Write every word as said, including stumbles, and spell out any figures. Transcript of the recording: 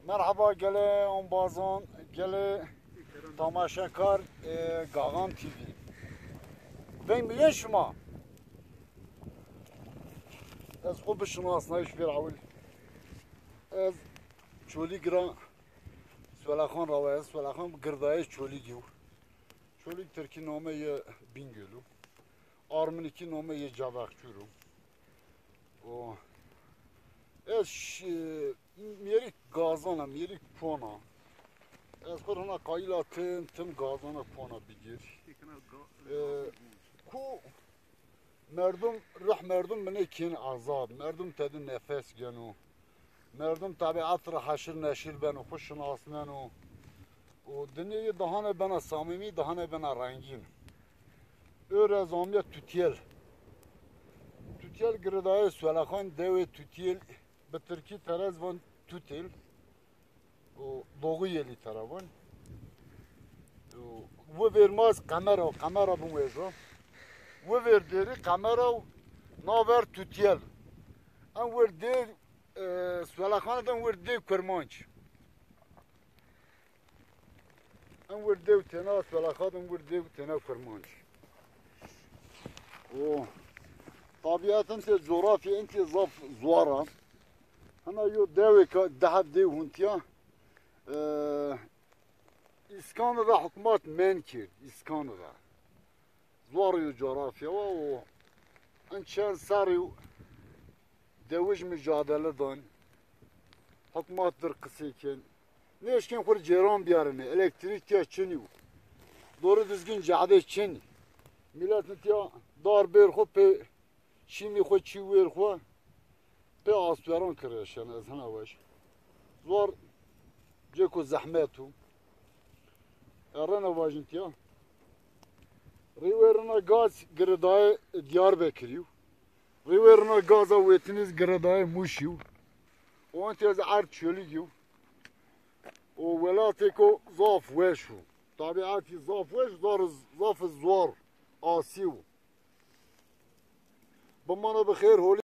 Merheba gelê ombazan, gelê tamaşekar, e, Gaxan T V. Veng mi lê şima? Ez xo bişinasnayîş vêr ewil. Ez Çolîg ra Swelexan ra wa, ez Swelexan girdayê Çolîg yo. Çolîg tirkî name yê Bingöl o. Armenikî name yê Cavexçûr o. O. Ez ş-, mêrik gazan a, mêrik pon a. Ez xo rina qayîl a tim, tim gazana pon a bigir. E, ku merdum, ruh merdum binê kên azad. Merdum tedi nefes geno. Merdum tebîet ra heşir neşir beno, xo şinasneno. Û dinyê yê dahane bena samîmî, dahane bena rengîn. Ewro ez amiya Tutiyel. Tutiyel girdayê Swelexan, dewê Tutiyel, bi tirkî terez van Tutel. Û Doğu Yeli tera van. Û wi vêr ma ez Qemera, Qemera bin wêjo. Wi vêr dêrî Qemera û naver Tutiyel. En wir dêr, e, Swelexan de en wir dê Kurmanc. En wir dew têna Swelexan, en wir dew têna Kurmanc. O, tabiat intê, coğrafya intê zaf zuar a. Hina yo dewêka deheb dew huntîya, e, îskanî ra hukmat men kerd, îskanî ra. Zuar yo coğrafya wa û in çend serrî dewij mucadele dan. Hukmat dir qisey kên. Nêşkên xwu rê cêran biyarêne. Elektrîk tîya çinî yo. Doğru düzgün cade çinî. Milet tîya dar bêr xwu pê çîmî xwu çî wêr xwu. Pê astweran kirê şen ez hina wej. Zor cêko zehmet o. Errena vajin tîya. Rîwê rina gaz giridayê Diyarbekirî yo. Rîwê rina gaza wêtinî giridayê Mûşî yo. O intê ez erd Çolîg yo. O welatêko zaf weş o. Tabiatî zaf weş, zar, zaf zor, asî yo. Bimane bi xêr, holî